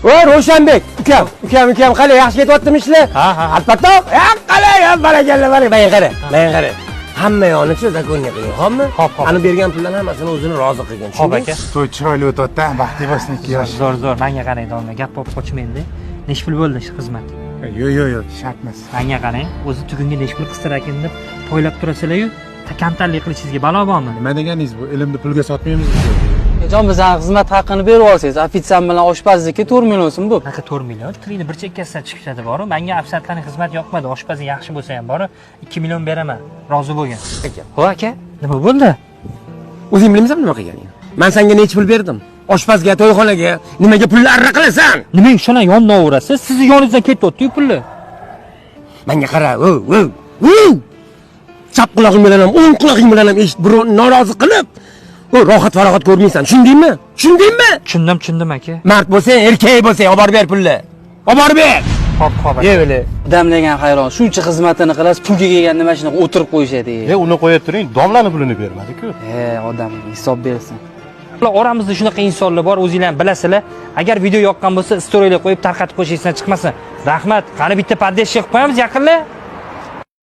Voy, Ravshanbek, ukam, ukam, ukam, qalay, yaxshi ketyaptimi ishlar? Ha. Albatta, ya qalay, ya barakalla, baraka. Menga qara, menga qara. Hamma yoqnichi законный qilgin, xo'pmi? Xo'p. Ani bergan pullarni hammasini o'zini rozi qilgin, Xo'p, tushundingmi? aka. To'y chiroyli o'tyapti, baxtli bo'lsin ikki yosh. Zo'r, zo'r. Menga qarang, domla, gap bo'lib qochmaydi. Nechi pul bo'ldi shu xizmat? Yo'q, shart emas. Menga qarang, o'zi tugunga nechi pul qistirar ekan deb poylab turasizlar-yu, kamtarlik qilishingizga balo bormi? Nima deganingiz bu? Ilmni pulga sotmaymiz biz. Jon, bizani xizmat haqini berib olsangiz, ofitsiant bilan oshpazniki 4 million so'm bo'p. Qanaqa 4 million? Tilingni bir chekkasidan chiqib ketadi boru. Menga ofitsiantlarning xizmati yoqmadi. Oshpazi yaxshi bo'lsa ham boru, 2 million beraman. Rozi bo'lgin. Aka. Ho aka, nima bo'ldi? O'zing bilmaysanmi nima qilganingni? Men senga necha pul berdim? Oshpazga, to'yxonaga nimaga pulni arra qilasan? Nimaga shuna yondaverasiz? Sizni yoningizdan ketyapti-yu pulni. Menga qara, o, o, o. Chap qulog'ing bilan ham, o'ng qulog'ing bilan ham eshit, birovni norozi qilib, o rohat farog'at ko'rmaysan. Tushundingmi? Tushundingmi? Tushundim, tushundim aka. Mard bo'lsang, erkak bo'lsang, olib borib ber pulni. Olib borib ber. Xo'p, aka. Ye o'li. Odam degan hayron, shuncha xizmatini qilasiz, pulga kelganda mana shunaqa o'tirib qo'yishadi. E, uni qo'ya turing, domlani pulini bermadi-ku. E, odam hisob bersin. Ular oramizda shunaqa insonlar bor, o'zinglar ham bilasizlar. Agar video yoqqan bo'lsa, storylar qo'yib tarqatib qo'yish esdan chiqmasin. Rahmat. Qani bitta поддержка qilib qo'yamiz yaqinlar.